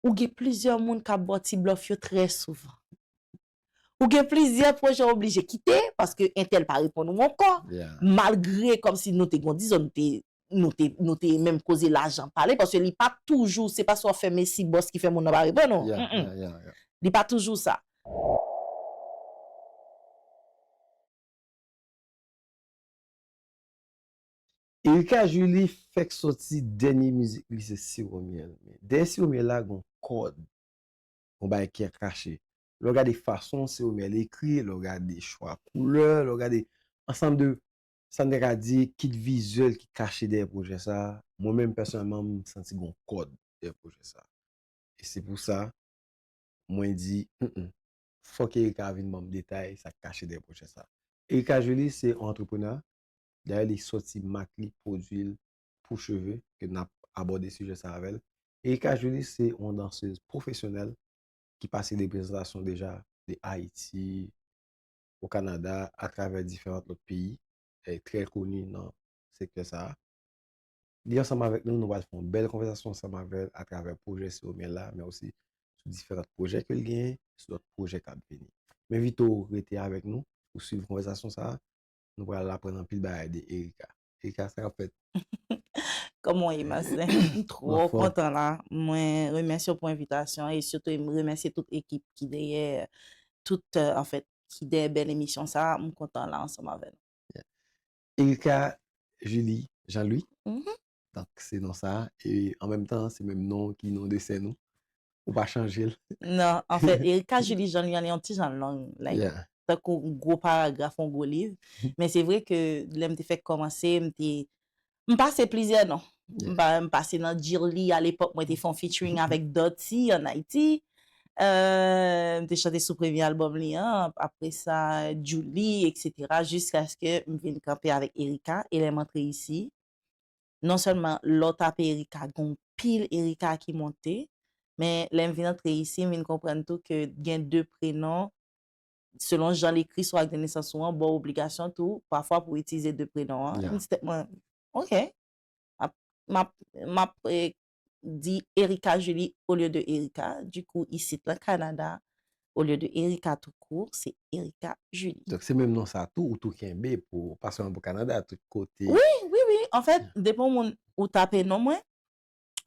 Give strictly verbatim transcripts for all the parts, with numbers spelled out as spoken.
ou gen plizyè moun k ap ba w ti blòf yo trè souvan. Ou gen plizyè pwojè w oblije kite paske entèl pa reponn ou ankò. Yeah. Malgre kòmsi nou te gen yon dizon, nou te, nou te, nou te menm koze lajan pale, paske li pa toujou, se pa swa fè mesi bòs ki fè moun nan pa reponn ou. Yeah, Mm-mm. Yeah, yeah, yeah. Li pa toujou sa. Ericka Julie fèk sòti dènye mizik li se Siro Myèl. Men dèyè Siro Myèl la gon kòd, gon bagay ki kache. Lè w gade fason Siro Myèl ekri, lè w gade chwa koulè, lè w gade ansanm de sa n te ka di kit vizyèl ki kache dèyè pwojè sa, mwen menm pèsonèlman m santi gon kòd dèyè pwojè sa. E se pou sa mwen di, mm fòk Ericka vin ban m detay sa k kache dèyè pwojè sa. Ericka Julie se yon antreprenè. Dayè li sòti mak li, pwodui l pou cheve, ke n ap abòde sijè sa avè l. Ericka Julie se yon dansez pwofesyonèl ki pase de prezantasyon deja de Ayiti, o Kanada, atravè diferan lòt peyi, e trè koni nan sektè sa a. Li ansanm avèk nou, nou pral fè yon bèl konvèsasyon ansanm avè l atravè pwojè Siro Myèl la, men osi sou diferan pwojè ke l genyen, sou lòt pwojè k ap vini. M envite w rete avèk nou pou swiv konvèsasyon sa a. Nou pral aprann anpil bagay de Ericka. Ericka, sa k ap fèt? Kòman w ye, Masten? M twò kontan la. Mwen remèsye w pou envitasyon e sitou m remèsye tout ekip ki dèyè, tout, euh, anfèt, ki dèyè bèl emisyon sa a. M kontan la ansanm avè nou. Ericka Julie Jean Louis. Mhm. Donk, se non sa. E an menm tan, se menm non ki non de sèn ou. Ou pa chanje l. Non, anfèt, Ericka Julie Jean Louis an yon ti jan long. Like, Yeah. tankou yon gwo paragraf, yon gwo liv. Men se vre ke lè m te fèk kòmanse, m te, m pase plizyè non. M Yeah. pa, m pase nan Jirly, alepòk, mwen te fè yon featuring avèk Dutty ann Ayiti. Euh, m te chante sou premye albòm li an, apre sa, Julie, et cetera, jiskaske m vin kanpe avèk Ericka. E lè m antre isi, non sèlman lè w tape Ericka, gen pil Ericka ki monte, men lè m vin antre isi, m vin konprann tou ke gen de prenon, selon jan l ekri sou ak de nesans ou an, ba w obligasyon tou, pafwa pou w itilize de prenon an. Yeah. M di tèt mwen, ok, m ap, m ap, m ap, eh, di Ericka Julie olye de Ericka. Du coup, isit lan Kanada, olye de Ericka tou kou, se Ericka Julie. Donk, se menm non sa tou, ou tou kenbe pou, pa sèlman pou Kanada, tout kote. Wi, wi, wi. Anfèt, depi yon moun ou tape non mwen,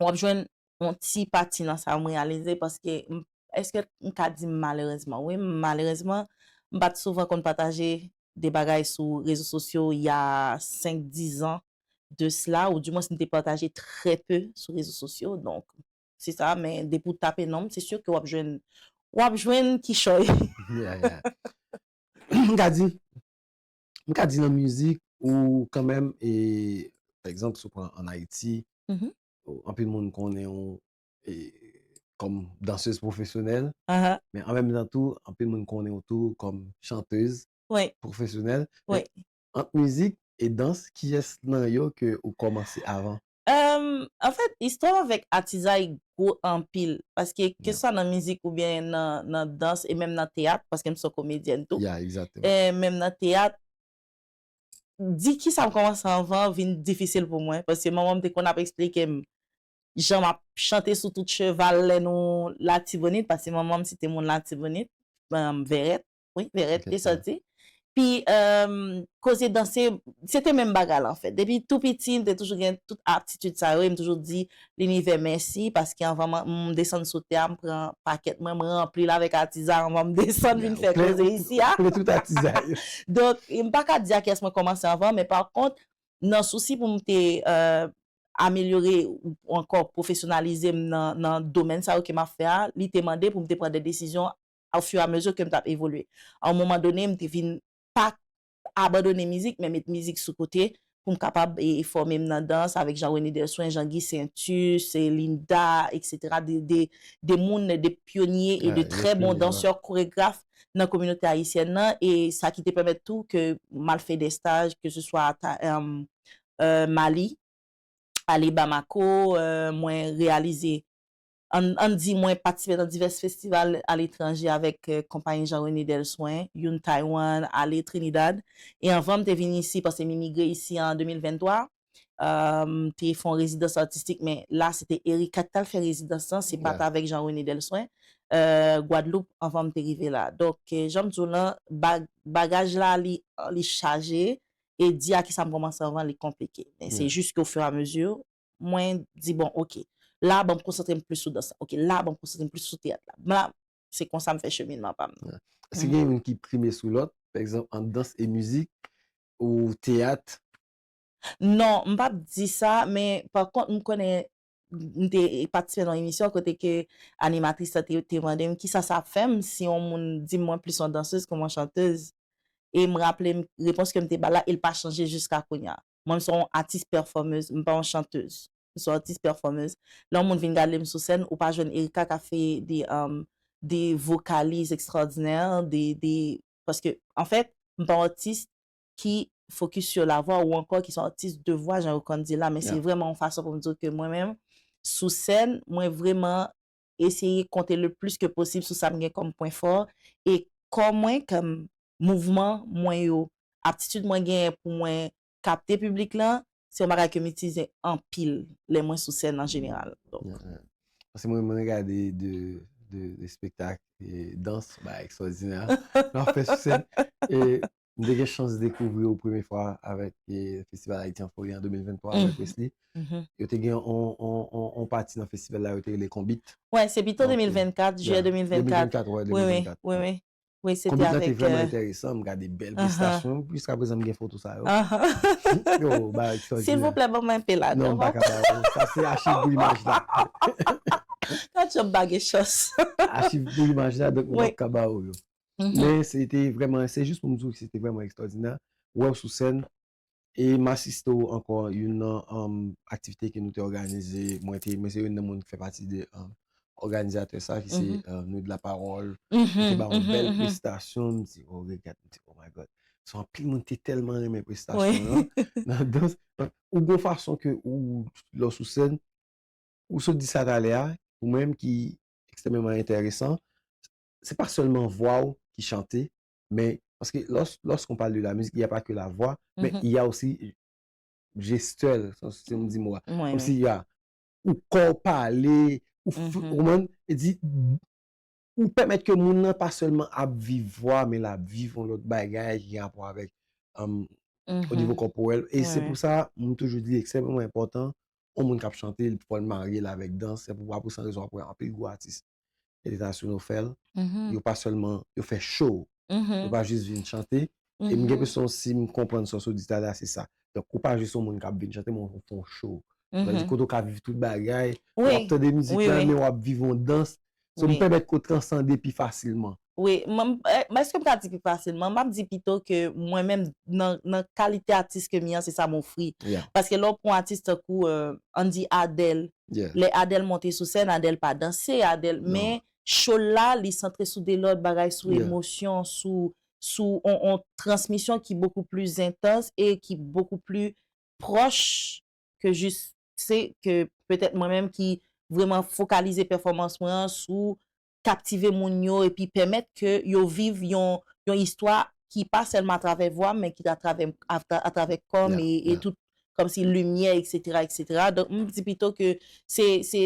w ap jwenn yon ti pati nan sa m reyalize, paske m, èske m ka di malerezman? Wi, malerezman, m pa t souvan konn pataje de bagay sou rezo sosyo il y a cinq, dix ans de cela, ou du moins m te pataje trè pe sou rezo sosyo. Donk, se sa, men depi w tape non m, se si ke w ap jwenn, w ap jwenn kichòy. Yeah, yeah. M ka di, m ka di nan mizik ou kanmenm, e, pa egzanp, si w pran ann Ayiti, Mhm. ou, anpil moun konnen w, e, kòm dansez pwofesyonèl, Aha. men an menm tan tou, anpil moun konnen w tou kòm chantez Wi. pwofesyonèl. Wi. Men ant mizik e dans, kiyès nan yo ke ou kòmanse avan? Euh, anfèt, istwa m avèk atizay gwo anpil, paske Yeah. keswa nan mizik oubyen nan, nan dans e menm nan teyat, paske m se yon komedyèn tou. Yeah, egzakteman. E menm nan teyat, di kisa m kòmanse anvan vin difisil pou mwen, paske manman m te konn ap eksplike m jan m ap chante sou tout cheval lè nou Latibonit, paske manman m se te moun Latibonit, um, Vèrèt, wi, Vèrèt Ok, te sa. sòti. Pi, um, koze danse, se te menm bagay la, anfèt. Depi tou piti, m te toujou gen tout aptitid sa yo, e m toujou di linivè mèsi, paske anvan m, m desann sou tè a, m pran pakèt mwen, m ranpli l avèk atizay anvan m desann vin Yeah, fè ou plen, koze ou, isi a. ou plen tout atizay yo. Donk, m pa ka di a kiyès mwen kòmanse anvan, men pa kont, nan sousi pou m te, euh, amelyore ou ankò pwofesyonalize m nan, nan domèn sa yo ke m ap fè a, li te mande pou m te pran de desizyon au fur et à mesure ke m t ap evolye. A yon moman done, m te vin pa abandone mizik, men met mizik sou kote pou m kapab, e, fòme m nan dans avèk Jean René Delsouin, Jean Guy Saintus, e, Linda, et cetera, de, de, de moun, de pyonye e de Ah, trè bon pyonye, ouais. Dansè koregraf nan kominote ayisyèn nan, e sa ki te pèmèt tou ke m al fè de staj, ke se swa a, euh, euh, Mali, ale Bamako, euh, mwen reyalize, ann, ann di mwen patisipe nan divès festival aletranje avèk, euh, konpayi Jean René Delsouin, youn Taiwan, ale Trinidad. E anvan m te vin isi, paske m imigre isi an de mil venntwa, euh, m te fè yon rezidans atistik, men la, se te Erika ki t al fè rezidans lan, se pa t avèk Jean René Delswen, euh, Gwadloup, anvan m te rive la. Donk, euh, jan m di w lan, ba-, bagaj la, li, li chaje, e di a ki sa m kòmanse anvan, li konplike. Men se jis ke au fur et à mesure, mwen di, bon, ok, la, ban m konsantre m plis sou dans la. Ok, la, ban m konsantre m plis sou teyat la. La, se konsa m fè cheminman pa m nan. Èske gen youn ki prime sou lòt? Pa egzanp, ant dans e mizik ou teyat? Non, m p ap di sa, men pa kont, m konnen m te patisipe nan yon emisyon kote ke animatris la te, te mande m kisa sa ap fè m si yon moun di m mwen plis yon dansez ke yon chantez. E m raple m repons ke m te ba l la, e l pa chanje jiska kounye a. Mwen, m se yon atis pèfòmez, m pa yon chantez. M se yon atis pèfòmez. Lè yon moun vin gade m sou sèn, ou pa jwenn Erika k ap fè de, um, de vokaliz ekstwòdinè, de, de, paske, anfèt, m pa yon atis ki fokis sur la voix ou ankò ki se yon atis de voix, jan yo konn di la, men se vrèman yon fason pou m di w ke mwen menm, sou sèn, mwen vrèman eseye konte le plis ke posib sou sa m gen kòm pwen fò, e kò mwen, kòm mouvman mwen yo, aptitid mwen genyen pou mwen kapte piblik lan, se yon bagay ke m itilize anpil lè mwen sou sèn an jeneral. Donk, Paske mwen, mwen gade de, de, de spektak e dans, bagay ekstwòdinè. Lè w ap fè sou sèn, e m te gen chans dekouvri w premye fwa avèk e, Festival Haïti en Folie an de mil venntrwa avèk Wesley. Yo te gen on, on, on, on pati nan festival la, yo te rele Konbit. Wè, se pito de mil vennkat, jiyè de mil vennkat. De mil vennkat, wè, de mil vennkat. Wi, wi. Wi, se te avèk... Konbit lan te vrèman enteresan, m gade bèl prestasyon, jiska prezan m gen foto sa yo. Yo, bagay ekstwòdinè. Silvouplè, ban mwen enpe ladan. Non, m pa ka ba ou. Sa se achiv pou imaj la. Gad jan m pa gen chans. Achiv pou imaj la, donk m p ap ka ba ou yo. Men se te vrèman, se jis pou m di w ke se te vrèman ekstwòdinè. Wè w sou sèn, e m asiste w ankò youn nan, um, aktivite ke nou te òganize. Mwen te, mwen se youn nan moun ki fè pati de, um, òganizatè sa, ki se, uh, Nuit de la Parole. Nou te ba yon bèl prestasyon, m di, oh, regard, m di, oh my God. So, anpil moun te tèlman renmen prestasyon an. Nan dans, ou gon fason ke ou, lè w sou sèn, ou sot di sa talè a, ou menm ki ekstrèmeman enteresan, se pa sèlman vwa w ki chante, men, paske lòs-, lorsqu'on parle de la musique, il y a pas que la voix, mais il y a aussi gestuelle, si m di mo a. Kòmsi y a, ou kò w pale, ou f-, ou konprann? E di, ou pèmèt ke moun nan pa sèlman ap viv vwa, men l ap viv yon lòt bagay ki gen rapò avèk, um, o nivo kòporèl. E se pou sa, m toujou di, ekstrèmeman enpòtan, yon moun k ap chante, fò l marye l avèk dans. Se pou, pa pou san rezon, w ap wè anpil gwo atis entènasyonal fè l. Yo pa sèlman, yo fè show. Yo pa jis vin chante. E m gen enpresyon, si m konprann sa w sot di talè a, se sa. Donk, ou pa jis yon moun k ap vin chante, men w fè yon show. Sètadi, kote w ka viv tout bagay, w ap tande mizik la, men w ap viv yon dans. So, m pèmèt ke w transande pi fasilman. Wi, mwen, m, eh, èske m ka di pi fasilman? M ap di pito ke mwen menm, nan, nan kalite atis ke m ye an, se sa m ofri. Paske lè w pran yon atis tankou, euh, Andy Adèle, lè Adèle monte sou sèn, Adèle pa danse, Adèle, men show l la, li santre sou de lòt bagay, sou emosyon, sou, sou on, on transmisyon ki bokou pli entans e ki bokou pli pwòch ke jis, se ke petèt mwen menm ki vrèman fokalize pèfòmans mwen an sou kaptive moun yo epi pèmèt ke yo viv yon, yon istwa ki pa sèlman atravè vwa m, men ki atravè, atra-, atravè kò m e, e tout, kòmsi limyè, etsetera, etsetera. Donk, m di pito ke se, se,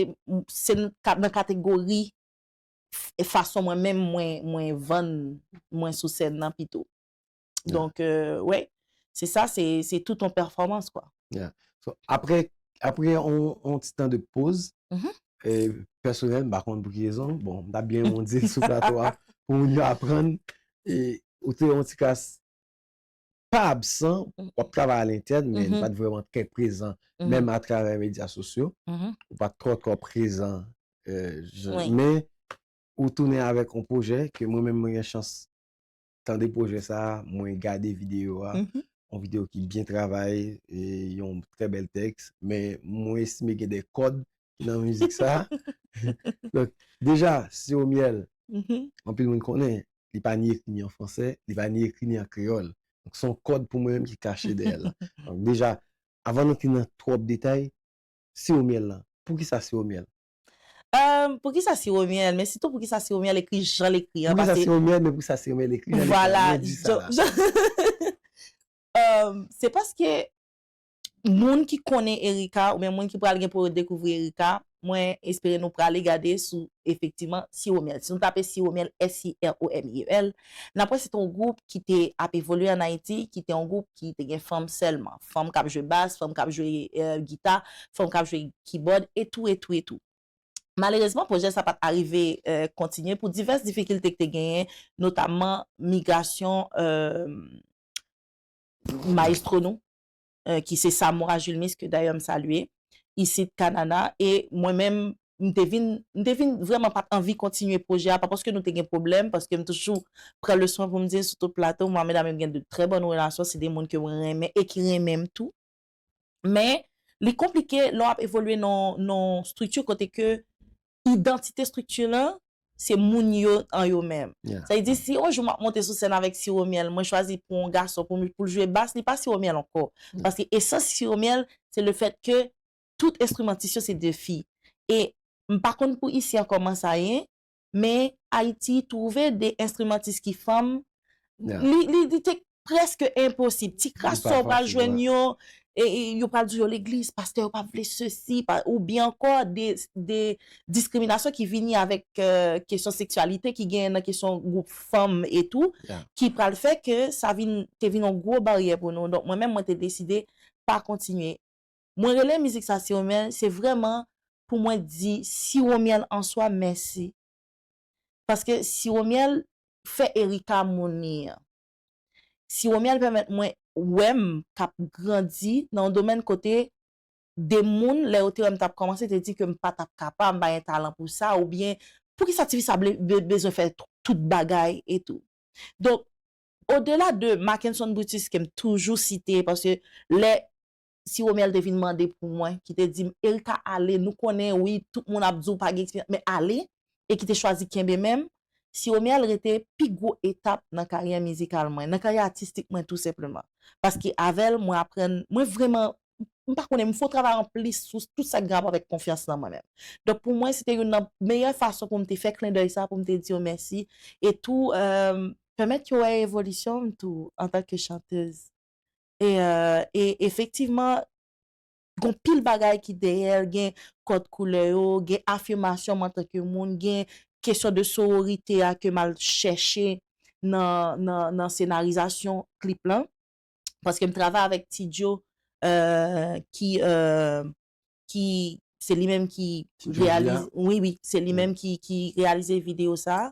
se nan ka-, nan kategori f-, fason mwen menm mwen, mwen vann mwen sou sèn nan pito. Donk, euh, wè, se sa, se, se tout yon pèfòmans, kwa. So, apre, apre yon, yon ti tan de poz, e, pèsonèl, m pa konn pou ki rezon, bon, m ta byen renmen di l sou plato a, pou moun yo aprann, e, ou te yon ti kras pa absan, w ap travay alentèn, men pa t vrèman trè prezan, menm atravè medya sosyo, ou pa t twò, twò prezan, euh, jan, men ou tounen avèk yon pwojè ke mwen menm mwen gen chans tande pwojè sa a, mwen gade videyo a, yon videyo ki byen travay, e yon trè bèl tèks, men mwen estime gen de kòd ki nan mizik sa a. Donk, deja, Siro Myèl, anpil moun konnen, li pa ni ekri ni an fransè, li pa ni ekri ni an kreyòl. Donk, se yon kòd pou mwen menm ki kache dèyè l la. Donk, deja, avan n antre nan twòp detay, Siro Myèl lan, poukisa Siro Myèl? Euh, poukisa Siro Myèl? Men sitou poukisa Siro Myèl ekri jan l ekri an? Poukisa Siro Myèl, men poukisa Siro Myèl ekri jan l ekri an? Vwala, mwen di sa la. Euh, se paske Moun ki konnen Erika, oubyen moun ki pral gen pou yo dekouvri Erika, mwen espere nou prale gade sou, efektivman, Siromyèl. Si nou tape Siromyèl, S I R O M Y E L, n ap wè se te yon gwoup ki te ap evolye ann Ayiti, ki te yon gwoup ki te gen fanm sèlman. Fanm k ap jwe bas, fanm k ap jwe, eh, gita, fanm k ap jwe kibòd, e tou, e tou, e tou. Malerezman, pwojè sa pa t arive, eh, kontinye pou divès difikilte ki te genyen, notamman migrasyon, eh, mayestwo nou, eh, ki se Samora Julmis, ke dayè m salye, isit Kanada. E mwen menm, m te vin, m te vin vrèman pa t anvi kontinye pwojè a, pa paske nou te gen pwoblèm, paske m toujou pran leson pou m di sou tout plato, mwen ak medam yo gen de trè bòn relasyon, se de moun ke mwen renmen e ki renmen m tou. Men, li konplike lè w ap evolye nan, nan strikti kote ke idantite strikti lan, se moun yo an yo menm. Sa vle di, si yon jou m ap monte sou sèn avèk Siromyèl, mwen chwazi pou yon gason pou, pou l jwe bas, li pa Siromyèl ankò. Paske esans Siromyèl, se le fèt ke tout enstrimantis yo se de fi. E m pa konn pou isi an kòman sa ye, men Ayiti twouve de enstrimantis ki fanm, li, li, li te prèske enposib. Ti kras sa w pral jwenn yo, e, e yo pral di yo legliz, pastè yo pa vle sesi, pa, oubyen ankò de, de diskriminasyon ki vini avèk, eh, kesyon seksyalite ki genyen nan kesyon gwoup fanm e tou, ki pral fè ke sa vin, te vin yon gwo baryè pou nou. Donk, mwen menm, mwen te deside pa kontinye. Mwen rele mizik sa Siromyèl, se vrèman pou mwen di Siromyèl an swa mèsi. Paske Siromyèl fè Erika moun li an. Siromyèl pèmèt mwen wè m k ap grandi nan yon domèn kote de moun, lè yo te wè m t ap kòmanse, te di ke m pa t ap kapab, m pa gen talan pou sa, oubyen poukisa tifi sa ble-, be-, bezwen fè t-, tout bagay e tou. Donk, odela de Mackenson Brutus ke m toujou site, paske lè Siromyèl te vin mande pou mwen, ki te di m, "Erika, ale, nou konnen, wi, tout moun ap di w pa gen eksperyans, men ale," e ki te chwazi kenbe men m, Siromyèl rete pi gwo etap nan karyè mizikal mwen, nan karyè atistik mwen, tou senpleman. Paske avè l, mwen aprann, mwen vrèman, m pa konnen, m fè yon travay anplis sou tout sa ki gen rapò avèk konfyans nan mwen menm. Donk, pou mwen, se te youn nan meyè fason pou m te fè klendèy sa, pou m te di yo mèsi. E tou, eh, pèmèt yo wè evolisyon m tou, antanke chantèz. E, eh, e efektivman, gon pil bagay ki dèyè l, gen kòd koulè yo, gen afimasyon m antanke moun, gen kesyon de sororite a ke m al chèche nan, nan, nan senarizasyon klip lan. Paske m travay avèk Ti Djo, eh, ki, eh, ki, se li menm ki reyalize, wi, wi, se li menm ki, ki reyalize videyo sa.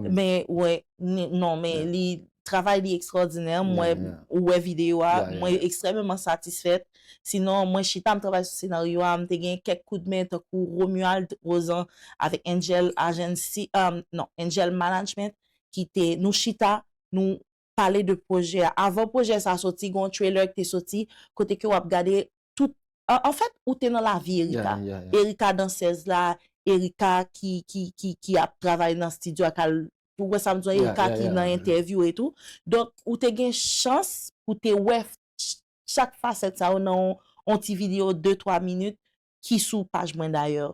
Men, wè, non, men li, travay li ekstraòdinè, mwen, ou wè videyo a, mwen ekstrèmeman satisfèt. Sinon, mwen chita, m travay sou senaryo a, m te gen kèk koudmen, tankou Romuald Rosan avèk Angel Agency, eh, non, Angel Management, ki te, nou chita, nou pale de pwojè a. Avan pwojè sa soti, gen yon trailer ki te soti, kote ke w ap gade tout, an, anfèt, ou te nan lavi Erika. Erika dansèz la, Erika ki, ki, ki, ki ap travay nan estidyo a, k al, ou wè sa m di w, Erika ki nan entèvyou e tou. Donk, ou te gen chans pou te wè ch-, chak fasèt sa yo nan yon, yon ti videyo de, twa minit ki sou paj mwen dayè.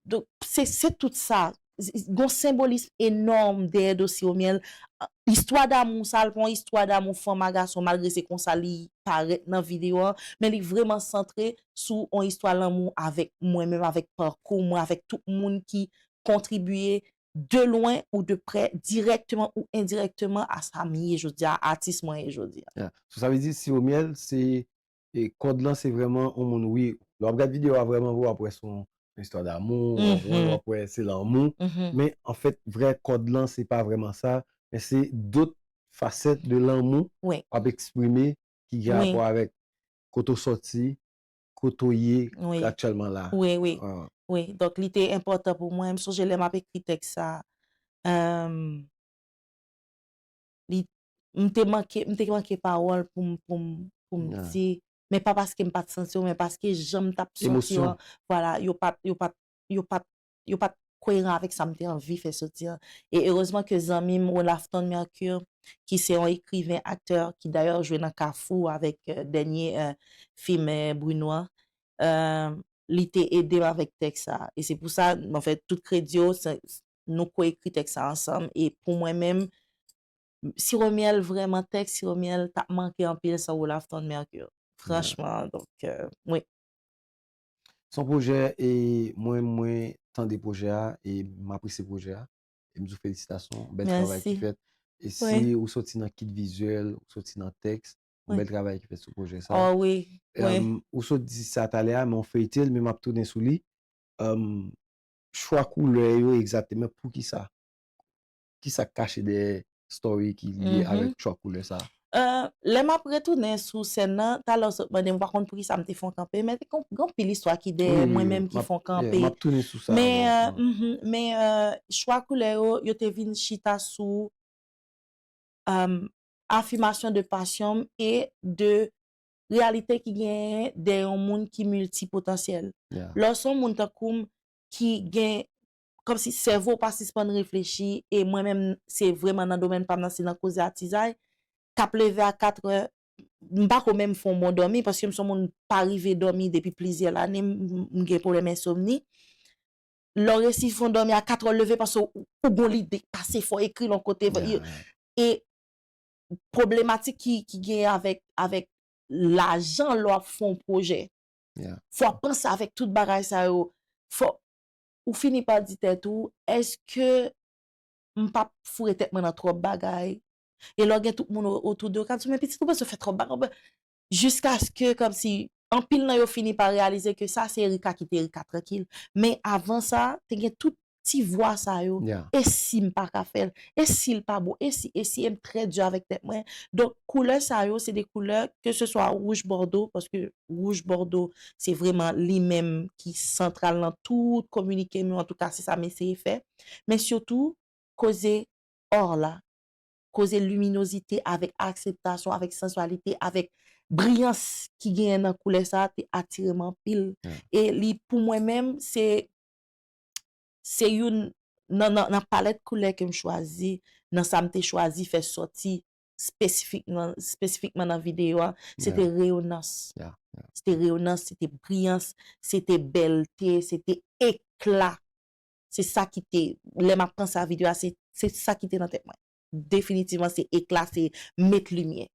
Donk, se, se tout sa. Gon senbolism enòm dèyè do Siromyèl. Istwa damou sa, l pa yon istwa damou fanm a gason, malgre se konsa li parèt nan videyo an, men li vrèman santre sou yon istwa lanmou avèk mwen menm, avèk pakou mwen, avèk tout moun ki kontribye de lwen ou de prè, dirèkteman ou endirèkteman, a sa m ye jodi a, atis mwen ye jodi a. Sou sa vle di, Siromyèl, se, e, kòd lan, se vrèman yon moun, wi. Lè w ap gad videyo a vrèman vre, w ap wè se yon istwa damou, w ap wè, w ap wè se lanmou. Men, anfèt, vrè kòd lan, se pa vrèman sa, men se dòt fasèt de lanmou w ap eksprime ki gen rapò avèk kote w sòti, kote w ye aktyèlman la. Wi, wi. Wi, donk li te enpòtan pou mwen. M sonje lè m ap ekri tèks sa, em, li, m te manke, m te manke pawòl pou m, pou m, pou m di, men pa paske m pa t santi yo, men paske jan m t ap santi yo an, vwala, yo pa t, yo pa t, yo pa t, yo pa t koyeran avèk sa m te anvi fè soti an. E erezman ke zanmi m, Rolafton Mercure, ki se yon ekriven, aktè, ki dayè jwe nan Kafou avèk, eh, dènye, eh, fim, eh, Bruno an, eh, li te ede m avèk tèks sa. E se pou sa, anfèt, tout kredi yo, se, nou ko-ekri tèks sa ansanm. E pou mwen menm, Siromyèl, vrèman, tèks Siromyèl t ap manke anpil san Rolafton Mercure. franchman. Donk, euh, wi. Se yon pwojè, e mwen, mwen tande pwojè a, e m apresye pwojè a. E m di w felisitasyon, bèl travay ki fèt. E si ou soti nan kit vizyèl, ou soti nan tèks, yon bèl travay ki fèt sou pwojè sa. Oh wi, wi. Ou sot di sa talè a, men w feyte l, men m ap tounen sou li. Chwa koulè yo egzakteman, poukisa? Kisa k kache dèyè story ki lye avèk chwa koulè sa? Lè m ap retounen sou sèn nan, talè w sot mande m, m pa konn poukisa m te fè yon kanpe, men te gen anpil istwa ki dèyè mwen menm ki fè yon kanpe. M ap tounen sou sa. Men, men chwa koulè yo, yo te vin chita sou afimasyon de pasyon m e de reyalite ki genyen dèyè yon moun ki miltipotansyèl. Lè w se yon moun tankou m ki gen, kòmsi sèvo w pa sispann reflechi, e mwen menm, se vrèman nan domèn pa m nan, se nan koze atizay, k ap leve a katrè, m pa ko menm fè yon bon dòmi, paske m se yon moun pa rive dòmi depi plizyè lane, m gen pwoblèm ensomni. Lè w resi fè yon dòmi a katrè w leve, paske ou gen yon lide, pase fò ekri l yon kote. E pwoblematik ki, ki genyen avèk, avèk lajan lè w ap fè yon pwojè. Fò w panse avèk tout bagay sa yo. Fò ou fini pa di tèt ou, èske m p ap foure tèt mwen nan twòp bagay? E lè w gen tout moun otou de w k ap di w, men pitit, ou bezwen fè twòp bagay. Jiskaske kòmsi anpil nan yo fini pa reyalize ke sa se Erika ki te Erika trankil. Men avan sa, te gen tout ti vwa sa yo. E si m pa ka fè l? E si l pa bon? E si, e si, e m trè di avèk tèt mwen. Donk, koulè sa yo, se de koulè, ke se swa wouj bòdo, paske wouj bòdo, se vrèman li menm ki santral nan tout kominike m yo, antouka, se sa m eseye fè. Men sitou, koze or la, koze liminozite avèk akseptasyon, avèk sansyalite, avèk briyans ki genyen nan koulè sa a te atire m anpil. E li, pou mwen menm, se, se youn nan, nan, nan palèt koulè ke m chwazi, nan sa m te chwazi fè sòti spesifikman, spesifikman nan videyo a, se te reyonans. Se te reyonans, se te briyans, se te bèlte, se te ekla. Se sa ki te, lè m ap panse a videyo a, se, se sa ki te nan tèt mwen. Definitivman, se ekla, se met limyè.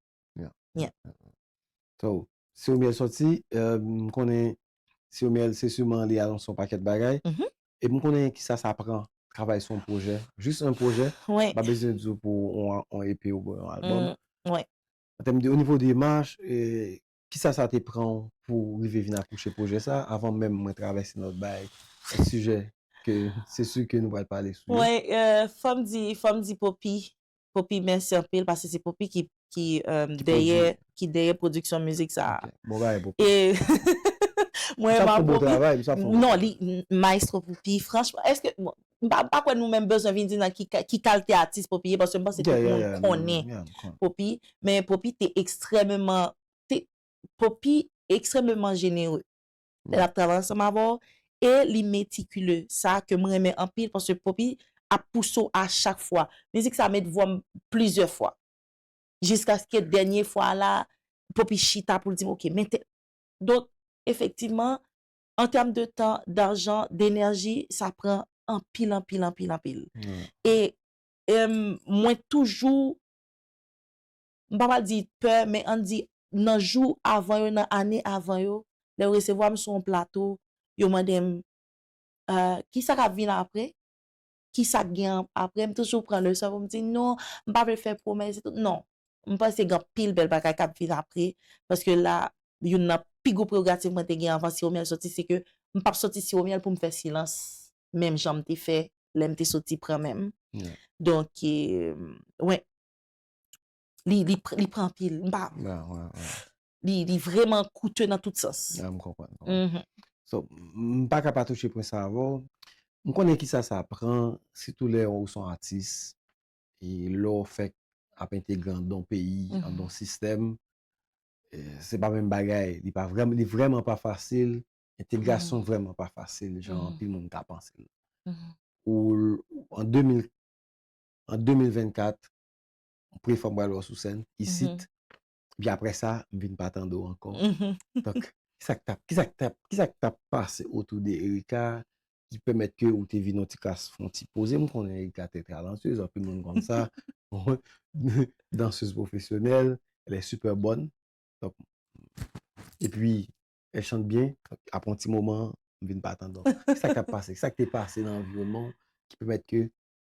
So, Siwomiel sòti, m konnen Siwomiel se siman li anonse yon pakèt bagay. E m konnen kisa sa pran, travay sou yon pwojè, jis yon pwojè, m pa bezwen di w pou yon, yon EP oubyen yon albòm. An tèm de, o nivo de demach, kisa sa te pran w pou w rive vin akouche pwojè sa, avan menm mwen travèse nan lòt bagay, yon sijè ke se si ke nou pral pale sou yo. Wi, fò m di, fò m di Poppy, Poppy, mèsi anpil, paske se Poppy ki, ki dèyè, ki dèyè pwodiksyon mizik sa a. Bon bagay, Poppy. E mwen renmen Poppy. Non, li, Maestro Poppy, franchman, èske, bon, m pa, m pa kwè nou menm bezwen vin di nan ki, ki kalite atis Poppy ye, paske m panse tout moun konnen Poppy, men Poppy te ekstrèmeman, te, Poppy ekstrèmeman jenere lè l ap travay ansanm avè w, e li metikile. Sa ke m renmen anpil, paske Poppy ap pouse w a chak fwa. Mizik sa met vwa m plizyè fwa. Jiskaske dènye fwa la, Poppy chita pou l di m, "Ok, men tèl." Donk, efektivman, an tèm de tan, dajan, denèji, sa pran anpil, anpil, anpil, anpil. E, e, mwen toujou, m pa pral di pè, men ann di nan jou avan yo, nan ane avan yo, lè yo resevwa m sou yon plato, yo mande m, "Kisa k ap vin apre? Kisa k gen apre?" M toujou pran leson pou m di, "Non, m pa vle fè pwomès etou." Non, m panse gen anpil bèl bagay k ap vin apre, paske la, youn nan pi gwo prerogativ mwen te gen anvan Siwomiel soti, se ke m p ap soti Siwomiel pou m fè silans, menm jan m te fè lè m te soti pran men m. Donk, e, wi, li, li, pr- li pran anpil. M pa, li, li vrèman koute nan tout sans. Ah, m konprann, m konprann. So, m pa ka pa touche pwen sa avè w. M konnen kisa sa pran, sitou lè ou se yon atis, e lè w fèk ap entegre anndan yon peyi, anndan yon sistèm, e, se pa menm bagay. Li pa vrèm-, li vrèman pa fasil. Entegrasyon vrèman pa fasil, jan anpil moun ka panse l. Ou, an de mil, an de mil vennkat, premye fwa m pral wè w sou sèn, isit. Epi apre sa, m vin pa tande w ankò. Donk, kisa k t ap, kisa k t ap, kisa k t ap pase otou de Erika ki pèmèt ke ou te vin yon ti kras fè yon ti poze? M konnen Erika trè talantyez, anpil moun konn sa. Dansez pwofesyonèl, elle est super bonne. Donk, Epi, elle chante bien, apre yon ti moman, m vin pa tande. Kisa k t ap pase? Kisa k te pase nan anviwònman w ki pèmèt ke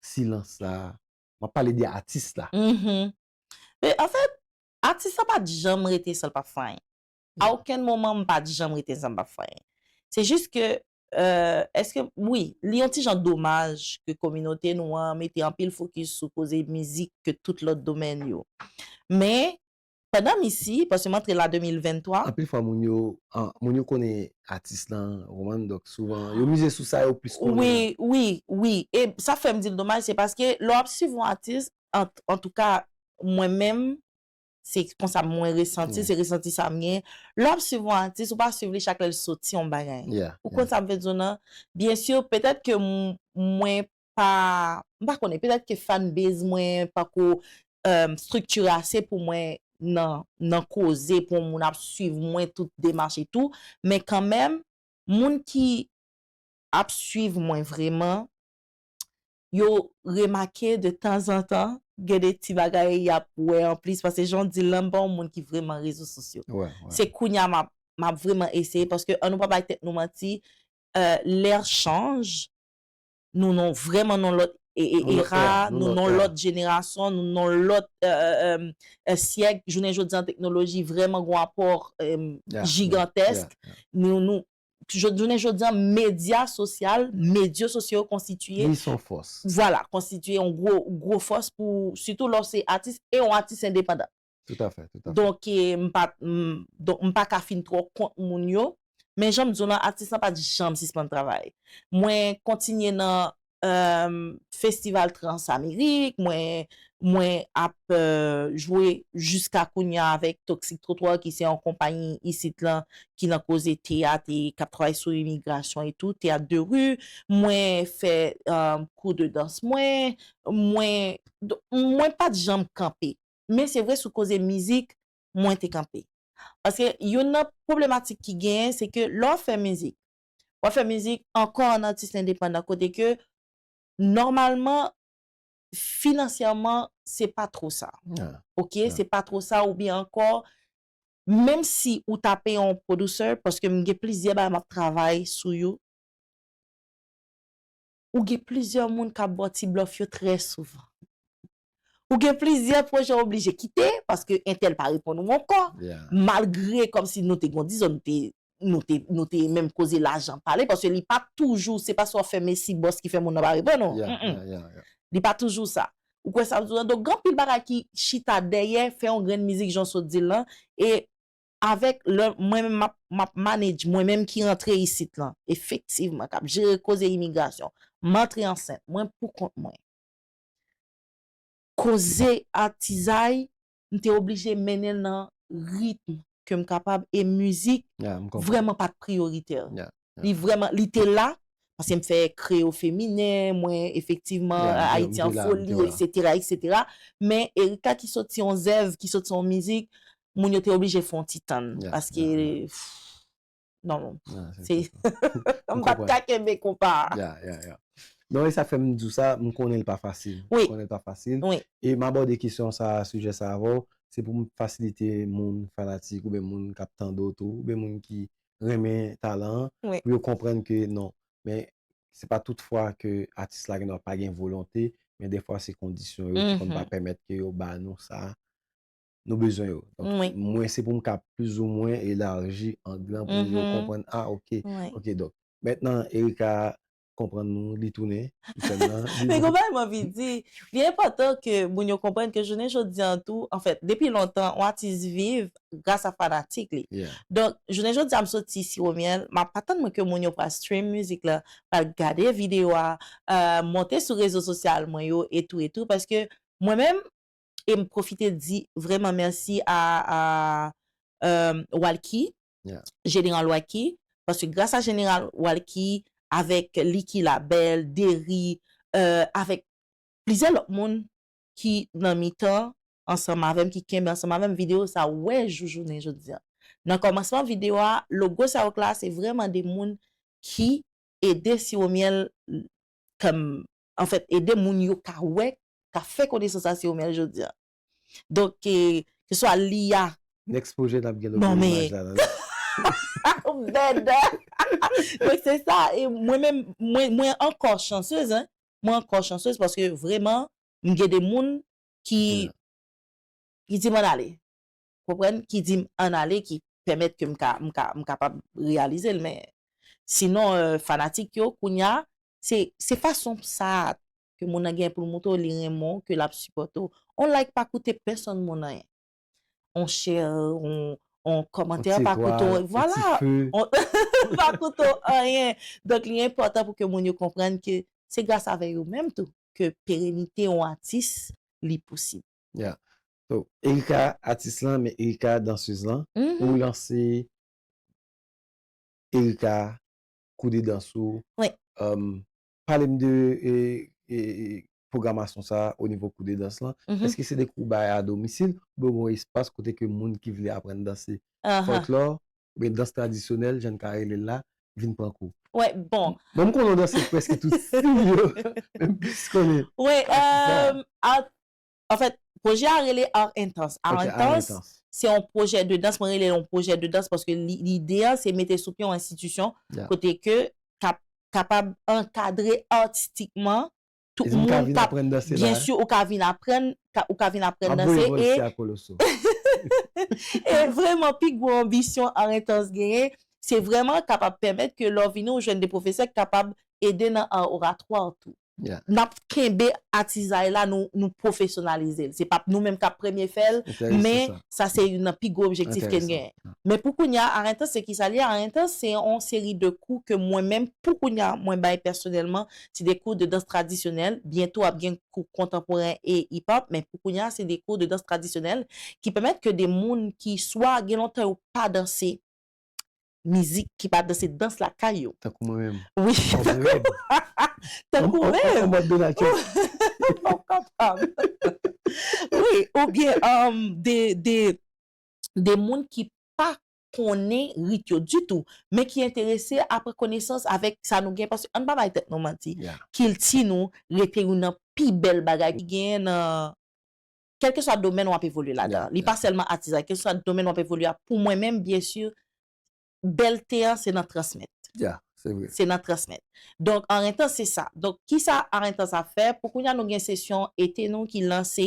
silans la, m ap pale de atis la. Mhm. Men anfèt, atis la pa t janm rete san l pa fè anyen. A okenn moman, m pa t janm rete san m pa fè anyen. Se jis ke, euh, èske, wi, li yon ti jan domaj ke kominote nou an mete anpil fokis sou koze mizik ke tout lòt domèn yo. Men, pandan m isi, paske m antre la de mil venntwa. Anpil fwa, moun yo, an, moun yo konnen atis lan, ou konprann, donk souvan, yo mize sou sa yo plis konnen. Wi, wi, wi. E sa fè m di l domaj, se paske lè w ap swiv yon atis, an, antouka, mwen menm, se konsa mwen resanti, se resanti sa m gen. Lè w ap swiv yon atis, ou pa swiv li chak lè l soti yon bagay. Ou konn sa m vle di w nan? Byen si, petèt ke m, mwen pa, m pa konnen, petèt ke fanbase mwen pako, euh, estrikti ase pou mwen nan, nan koze pou yon moun ap swiv mwen tout demach e tou, men kanmenm, moun ki ap swiv mwen vreman, yo remake de tanzantan, gen de ti bagay y ap wè anplis, paske jan w di l lan, m pa yon moun ki vreman rezo sosyo. Se kounye a m ap, m ap vreman eseye, paske ann nou pa bay tèt nou manti, euh, l'ère change, nou nan vreman nan lòt e, e, era, nou nan lòt jenerasyon, nou nan lòt, euh, euh, euh, syèk. Jounen jodi an, teknoloji vreman gon apò, euh, jigantèsk. Nou, nou, jounen jodi an, medya sosyal, medya sosyo yo konstitiye. Li se yon fòs. Vwala, konstitiye yon gwo, gwo fòs pou, sitou lè w se atis e yon atis endepandan. Toutafè, toutafè. Donk, eh, m pa, m, donk, m pa ka fin twò kont moun yo. Men jan m di w lan, atis lan pa t janm sispann travay. Mwen kontinye nan, euh, festival Transamerik, mwen, mwen ap, euh, jwe jiska kounye a avèk Toxic Trottoir, ki se yon konpayi isit lan, ki nan koze teyat e k ap travay sou imigrasyon e tou, teyat de ri. Mwen fè, euh, kou de dans mwen, mwen, mwen pa t janm kanpe. Men se vre, sou koze mizik, mwen te kanpe. Paske youn nan pwoblematik ki genyen, se ke lè w ap fè mizik, w ap fè mizik ankò an atis endepandan, kote ke nòmalman, finansyèman, se pa two sa. Ok? Se pa two sa, oubyen ankò, menm si ou ta peye yon producer, paske m gen plizyè bagay m ap travay sou yo, ou gen plizyè moun k ap ba w ti blòf yo trè souvan. Ou gen plizyè pwojè w oblije kite, paske entèl pa reponn ou ankò. Malgre kòmsi nou te gon dizon, nou te, nou te, nou te menm koze lajan pale, paske li pa toujou, se pa si w ap fè mesi bòs ki fè moun nan pa reponn ou. Li pa toujou sa. Ou kwè sa m di w lan? Donk, gen anpil bagay ki chita dèyè fè yon grenn mizik jan w sot di l lan, e avèk lè mwen menm m ap, m ap manage, mwen menm ki rantre isit lan, efektivman, k ap jere koze imigrasyon, m antre ansent, mwen pou kont mwen. Koze atizay, m te oblije mennen l nan ritm ke m kapab, e mizik vrèman pa t priyoritè. Li vrèman, li te la, paske m fè Kreyò Feminen, mwen efektivman, Ayiti an Foli, etsetera, etsetera. Men Ericka ki soti yon zèv, ki soti yon mizik, moun yo te oblije fè yon ti tann, paske, pff, non, se, m pa t ka kenbe konpa a. Non, e sa fè m di w sa, m konnen l pa fasil. M konnen l pa fasil. E m abòde kesyon sa a, sijè sa a avè w, se pou m fasilite moun, fanatik, oubyen moun k ap tande w tou, oubyen moun ki renmen talan an, pou yo konprann ke non, men se pa tout fwa ke atis la gendwa pa gen volonte, men defwa se kondisyon yo ki konn pa pèmèt ke yo ba nou sa nou bezwen yo. Donk, mwen, se pou m ka plizoumwen elaji ang lan pou yo konprann, ah, ok, ok, donk, mentnan, Ericka konprann nou, li tounen sou sèn nan. Men gon bagay m anvi di, li enpòtan ke moun yo konprann ke jounen jodi an tou, anfèt, depi lontan, yon atis viv gras a fanatik li. Donk, jounen jodi a, m soti Siromyèl, m ap atann mwen ke moun yo pral stream mizik la, pral gade videyo a, euh, monte sou rezo sosyal mwen yo, e tou, e tou, paske mwen menm, e m pwofite di vrèman mèsi a, a, euh, Walky, Jeneral Walky, paske gras a Jeneral Walky, avèk Licky Labelle, Derry, euh, avèk plizyè lòt moun ki nan mitan ansanm avè m, ki kenbe ansanm avè m, videyo sa wè jou jounen jodi a. Nan kòmansman videyo a, logo sa yo k la, se vrèman de moun ki ede Siromyèl, kòm, anfèt, ede moun yo ka wè, ka fè konesans a Siromyèl jodi a. Donk, ke, keswa li a. Next pwojè n ap gen logo imaj la, non? Bèd. Donk, se sa, e mwen menm, mwen, mwen ankò chansez, hein. Mwen ankò chansez paske vrèman, m gen de moun ki, ki di m ann ale. Konprann? Ki di m ann ale, ki pèmèt ke m ka, m ka, m kapab reyalize l. Men sinon, euh, fanatik yo, kounye a, se, se fason sa a ke moun nan gen pou l montre w li renmen w, ke l ap sipòte w. On like pa koute pèsonn moun anyen. On share, on, on kòmantè pa koute w, vwala, on, pa koute w anyen. Donk, li enpòtan pou ke moun yo konprann ke se gras avè yo menm tou ke perenite yon atis, li posib. Yeah. So, Erika, atis lan, men Erika, dansez lan, ou lanse Erika, kou de dans ou. Wi. Um, pale m de e, e, e, pwogramasyon sa o nivo kou de dans lan. Èske se de kou w bay a domisil oubyen w gen yon espas kote ke moun ki vle aprann danse fòlklò oubyen dans tradisyonèl, jan n ka rele l la, vin pran kou? Wi, bon. Bon, m konnen w danse prèske tout stil yo. Menm plis konnen. Wi, um, Anfèt, pwojè a rele Art Intense. Art Intense, se yon pwojè de dans, mwen rele l yon pwojè de dans paske lide a se mete sou pye yon enstitisyon kote ke k ap kapab ankadre atistikman tout moun k ap, byen si, ou ka vin aprann, ou ka vin aprann danse e e vrèman pi gwo anbisyon Art Intense genyen se vrèman kapab pèmèt ke lè w vini ou jwenn de pwofesè k kapab ede nan art oratoire tou. N ap kenbe atizay la, nou, nou pwofesyonalize l. Se pa nou menm k ap premye fè l, men sa se youn nan pi gwo objektif ke n genyen. Men pou kounye a, Art Intense se kisa l ye? Art Intense se yon seri de kou ke mwen menm, pou kounye a, mwen bay pèsonèlman, se de kou de dans tradisyonèl. Byento ap gen kou kontanporen e hip hop, men pou kounye a, se de kou de dans tradisyonèl ki pèmèt ke de moun ki swa gen lontan yo pa danse, mizik ki pa danse dans lakay yo. Tankou mwen menm. Wi, tankou mwen. An mòd Donald Trump. Ou kapab. Wi, oubyen um, de, de, de moun ki pa konnen rit yo ditou, men ki enterese a pran konesans avèk sa nou gen, paske ann pa bay tèt nou manti, kilti nou rete youn nan pi bèl bagay ki genyen nan kèlkeswa domèn w ap evolye ladan. Li pa sèlman atizay, kèlkeswa domèn w ap evolye a, pou mwen menm, byen si, bèlte an se nan transmèt. Yeah, se vre. Se nan transmèt. Donk, Art Intense se sa. Donk, kisa Art Intense ap fè? Pou kounye a, nou gen sesyon ete nou ki lanse,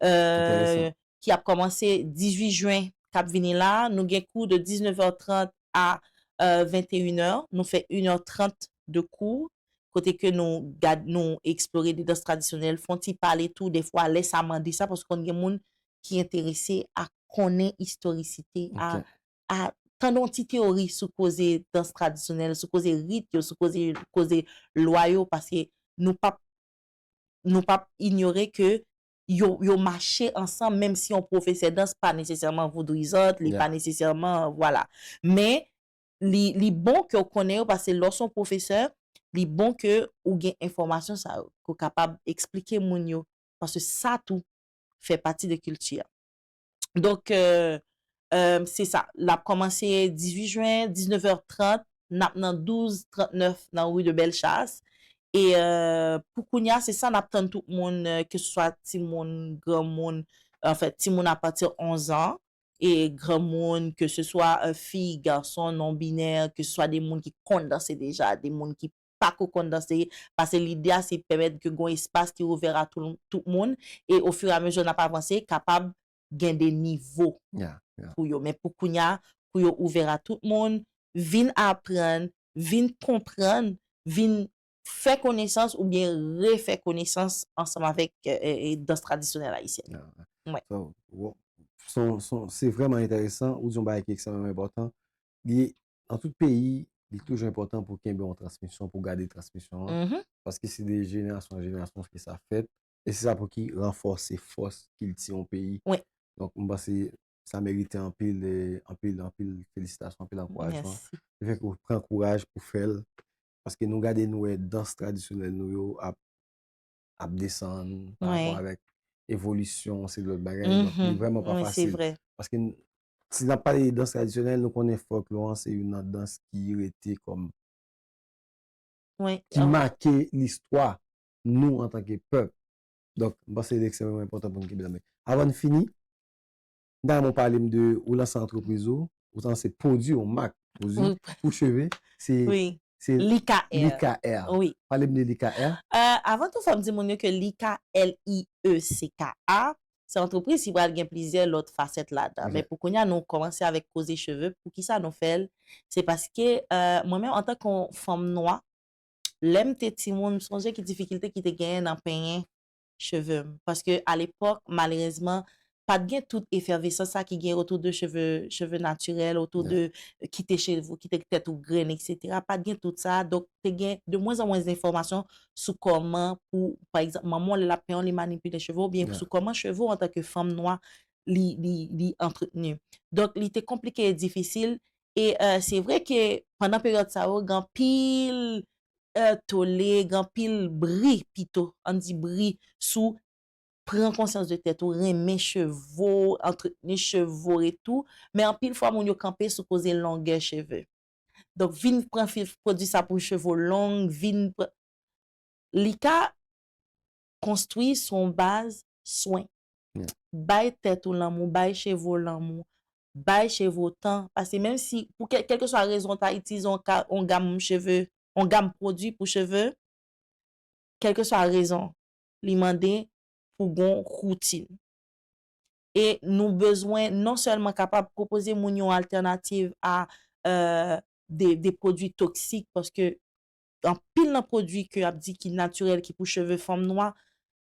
euh, ki ap kòmanse dizuit jen k ap vini la. Nou gen kou de diznèf è trant a euh, venteyen è. Nou fè inè trant de kou. Kote ke nou gad, nou eksplore de dans tradisyonèl, fè yon ti pale tou, defwa, lè sa mande sa, paske konn gen moun ki enterese a konnen istorisite, a, a tande yon ti teyori sou koze dans tradisyonèl, sou koze rit yo, sou koze, koze lwa yo, paske nou p ap, nou p ap inyore ke yo, yo mache ansanm, menm si yon pwofesè dans pa nesesèman voudouizant, li pa nesesèman, vwala. Men, li, li bon ke w konnen yo, paske lè w se yon pwofesè, li bon ke ou gen enfòmasyon sa yo, ke w kapab eksplike moun yo, paske sa tou fè pati de kilti a. Donk, euh, euh, se sa, l ap kòmanse dizuit jen, diznèf è trant, n ap nan douz trant nèf nan rue de Bellechasse. E euh, pou kounye a, se sa, n ap tann tout moun, euh, ke se swa timoun, granmoun, anfèt, timoun apati onz an, e granmoun, ke se swa euh, fi, gason, non binè, ke se swa de moun ki konn danse deja, de moun ki pako konn danse, paske lide a se pèmèt ke gon espas ki ouvè a tout, tout moun, e ofiramezu n ap avanse, kapab gen de nivo pou yo. Men pou kounye a, pou yo ouvè a tout moun, vin aprann, vin konprann, vin fè konesans oubyen refè konesans ansanm avèk euh, euh, dans tradisyonèl ayisyèn. Yeah. So, wo- son, son, se vrèman enteresan, ou di yon bagay ki ekstrèmeman enpòtan. Li, nan tout peyi, li toujou enpòtan pou kenbe yon transmisyon, pou gade transmisyon an, paske se de jenerasyon an jenerasyon ke sa fèt, e se sa pou ki ranfòse fòs kilti yon peyi. Donk, m panse sa merite anpil, eh, anpil, anpil felisitasyon, anpil ankourajman. Lefètke ou pran kouraj pou fè l, paske nou gade, nou wè dans tradisyonèl nou yo ap, ap desann pa rapò avèk evolisyon, se lòt bagay. Donk, li vrèman pa fasil. Paske n- si n ap pale de dans tradisyonèl, nou konnen fòklò an se youn nan dans ki rete kòm, ki make listwa nou antanke pèp. Donk, m panse li ekstrèmeman enpòtan pou n kenbe l. Men avan n fini, m ta renmen w pale m de ou lanse antrepriz ou, ou tan se pwodui, yon mak pwodui Wi. Pou cheve, se Wi. se Lika Air. Lika Air. Wi. Pale m de Lika Air. Euh, avan tou, fò m di moun yo ke Lika, L I E C K A, se antrepriz ki pral gen plizyè lòt fasèt ladan. Ok. Men pou kounye a, nou kòmanse avèk koze cheve. Poukisa nou fè l? Se paske euh, mwen menm, antanke yon fanm nwa, lè m te timoun, m sonje ki difikilte ki te genyen nan penyen cheve m. Paske alepòk, malerezman, pa t gen tout efèvesans sa ki gen otou de cheve, cheve natirèl, otou Yeah. de kite cheve, kite tèt ou grennen, etsetera. Pa t gen tout sa. Donk, te gen de mwens an mwens enfòmasyon sou kòman pou, pa egzanp, manman w, lè l ap penyen w, li manipile cheve w, oubyen Yeah. sou kòman cheve w antanke fanm nwa, li, li, li antreteni. Donk, li te konplike e difisil. E euh, se vre ke pandan peryòd sa yo, gen anpil euh, tole, gen anpil bri pito, ann di bri sou pran konsyans de tèt ou, renmen cheve w, antreteni cheve w e tou. Men anpil fwa, moun yo kanpe sou koze longè cheve. Donk, vin pran fi- pwodui sa pou cheve w long, vin pran... Li ka konstwi sou yon baz swen. Yeah. Bay tèt ou lanmou, bay cheve w lanmou, bay cheve w tan. Paske menm si, pou kè- kèlkeswa rezon, w ta itilize yon, ka- yon gam cheve, yon gam pwodui pou cheve, kèlkeswa rezon, li mande pou gon woutin. E nou bezwen non sèlman kapab pwopoze moun yon altènativ a euh, de, de pwodui toksik, paske anpil nan pwodui ke y ap di ki natirèl, ki pou cheve fanm nwa,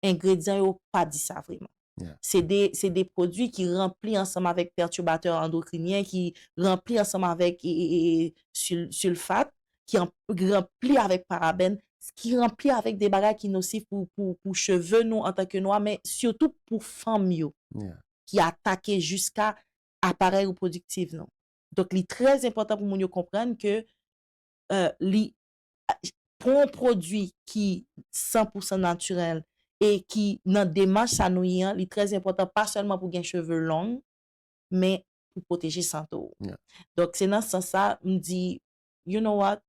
engredyan yo pa di sa vrèman. Yeah. Se de, se de pwodui ki ranpli ansanm avèk pètibatè andokrinyen, ki ranpli ansanm avèk e, e, e, sil- silfat, ki an- ranpli avèk parabèn, ki ranpli avèk de bagay ki nosif pou, pou, pou cheve nou antanke nwa, men sitou pou fanm yo, Yeah. ki atake jiska aparèy repwodiktif nou. Donk, li trè enpòtan pou moun yo konprann ke euh, li pran yon pwodui ki san pou san natirèl e ki nan demach sa nou ye an, li trè enpòtan pa sèlman pou gen cheve long, men pou pwoteje sante w. Yeah. Donk, se nan sans sa, m di, you know what?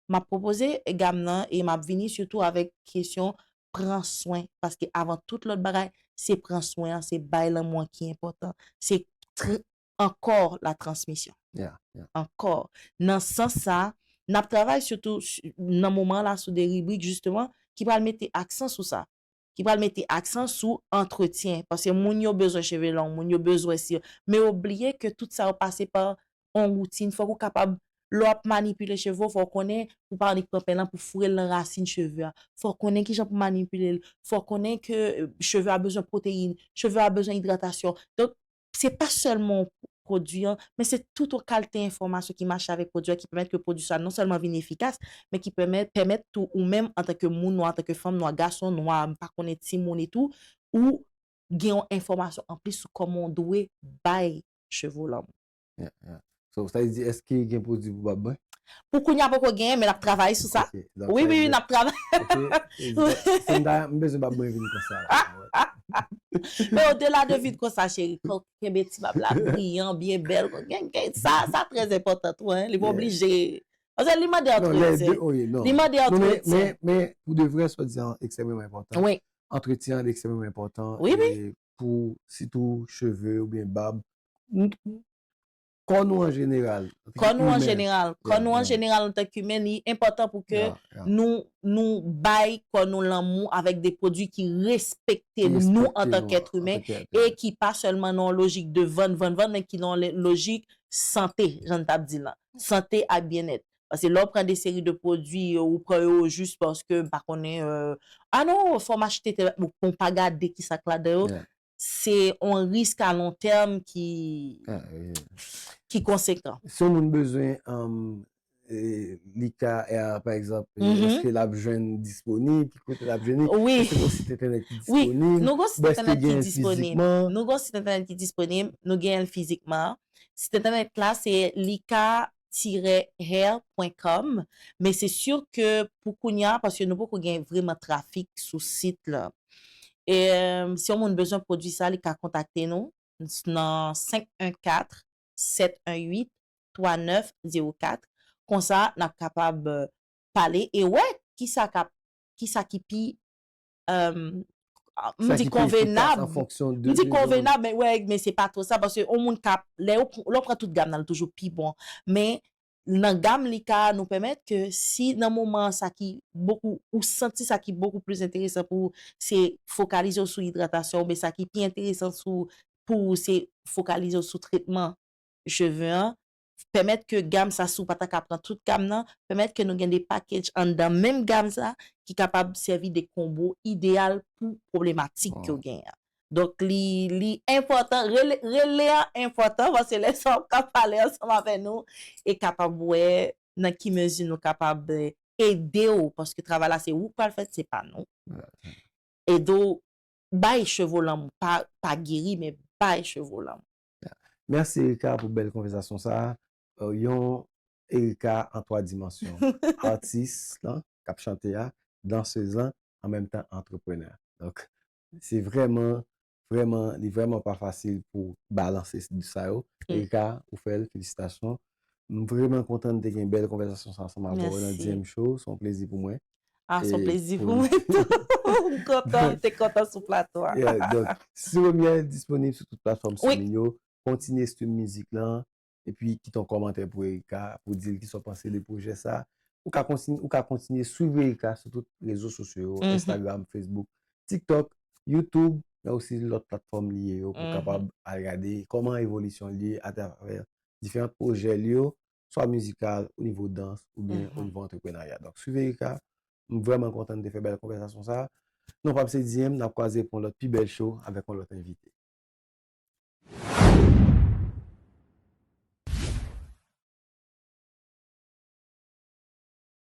M ap pwopoze gam nan e m ap vini sitou avèk kesyon pran swen. Paske avan tout lòt bagay, se pran swen an, se bay lanmou an ki enpòtan. Se tr- ankò la transmisyon. Yeah, yeah. Ankò. Nan sans sa, n ap travay sitou s- nan moman la sou de ribrik jisteman ki pral mete aksan sou sa. Ki pral mete aksan sou antretyen. Paske moun yo bezwen cheve long, moun yo bezwen si. Men yo bliye ke tout sa yo pase pa yon woutin. Fòk ou kapab, lè w ap manipile cheve w, fò w konnen pou pa annik pran pen lan pou foure l nan rasin cheve a. Fò w konnen kijan pou manipile l. Fò w konnen ke euh, cheve a bezwen pwoteyin, cheve a bezwen idratasyon. Donk, se pa sèlman pwodui an, men se tout yon kalite enfòmasyon ki mache avèk pwodui an, ki pèmèt ke pwodui sa non sèlman vin efikas, men ki pèmèt, pèmèt tou ou menm antanke moun nwa, antanke fanm nwa, gason nwa, m pa konnen timoun e tou, ou gen yon enfòmasyon anplis sou kòman w dwe bay cheve w lanmou. Yeah, yeah. So, sa vle di, èske gen pwodui pou bab mwen? Pou kounye a poko genyen, men n ap travay sou sa. Ok, donk Wi, sa wi, vle wi, di- n ap travay. Ok, e, se m ta- m bezwen bab mwen vin konsa la. Men odela de vin konsa, cheri, kon kenbe ti bab la briyan, byen bèl, gen, gen, sa, sa trè enpòtan tou, hein, li pa Yeah. oblije. Paske li mande Non, lè de, antretyen. oh, yeah, non. Li mande Non, men, antretyen. men, men, pou de vrè, swa dizan, ekstrèmeman enpòtan. Wi, Antretyen an ekstrèmeman enpòtan. Wi, wi. E pou, sitou cheve oubyen bab. N- Kò nou an jeneral. Kò nou an Imen. jeneral. Kò Yeah, nou an yeah. jeneral antanke imen, li enpòtan pou ke Yeah, yeah. nou, nou bay kò nou lanmou avèk de pwodui ki respekte Respekte nou nou antanke èt imen antanke èt e imen. Ki pa sèlman nan yon lojik de vann, vann, vann, men ki nan yon lojik sante, jan n t ap di la. Sante ak byennèt. Paske lè w pran de seri de pwodui, ou pran yo jis paske, m pa konnen, euh, ah non, fò m achte tèl, ou, ou pa gade kisa k ladan yo, Yeah. Se yon risk a lon tèm ki, Ah, yeah. Ki konsekan. Si yon moun bezwen, um, e, Lika Air, pa egzanp, e, Mhm. Èske l ap jwenn disponib? Ki kote l ap jwenn li? Wi. Èske gen yon sit entènèt ki Wi, disponib? nou gon sit Bon, èske entènèt gen ki l disponib. fizikman? Nou gon sit entènèt ki disponib, nou gen l fizikman. Sit entènèt la se lika tiret hair pwen kòm, men se si ke pou kounye a, paske nou poko gen vreman trafik sou sit la. E, si yon moun bezwen pwodui sa, li ka kontakte nou nan senk en kat, sèt en uit, twa nèf zewo kat. Konsa, n ap kapab, euh, pale e wè kisa k ap, kisa ki pi, euh, ah, m di konvenab, m di konvenab, men wè, men se pa twò sa, paske yon moun k ap, lè w, lè w pran tout gam nan, li toujou pi bon. Men nan gam li ka nou pèmèt ke si nan moman sa ki bokou, ou santi sa ki bokou plis enteresan pou ou, se fokalize w sou idratasyon, oubyen sa ki pi enteresan sou, pou ou, se fokalize w sou tretman cheve an, pèmèt ke gam sa, si w pa ta ka pran tout gam nan, pèmèt ke nou gen de package anndan menm gam sa ki kapab sèvi de konbo ideyal pou pwoblematik ke w genyen an. Donk, li, li enpòtan, rele, rele a enpòtan, paske lè sa w ap ka pale ansanm avè nou, e kapab wè nan ki mezi nou kapab, eh, ede w, paske travay la se ou k pral fè, se pa nou. Ede w bay cheve w lanmou, pa, pa geri, men bay cheve w lanmou. Mèsi Ericka pou bèl konvèsasyon sa a. Euh, yon Ericka an twa dimansyon. Atis lan, k ap chante a, dansez lan, an menm tan antreprenè. Donk, se vrèman, vrèman, li vrèman pa fasil pou balanse de sa yo. Ericka, ou fè l, felisitasyon. M vrèman kontan n te gen bèl konvèsasyon sa ansanm avè w nan D M Show. Se yon plezi pou mwen. Ah, se yon plezi pou mwen tou. M kontan, m te kontan sou plato a. Yeah, donk, Siremyèl disponib sou tout platfòm streaming yo. Kontinye stream mizik lan, epi kite yon kòmantè pou Ericka, pou di l kisa w panse de pwojè sa. Ou ka kontinye, ou ka kontinye swiv Ericka sou tout rezo sosyo yo, Instagram, Facebook, TikTok, YouTube, men osi lòt platfòm li ye yo, pou w kapab al gade kòman evolisyon li ye atravè diferan pwojè li yo, swa mizikal, o nivo dans, oubyen o nivo antreprenarya. Donk, swiv Ericka, m vrèman kontan n te fè bèl konvèsasyon sa. Non pa m se D M, n ap kwaze pou yon lòt pi bèl show avèk yon lòt envite.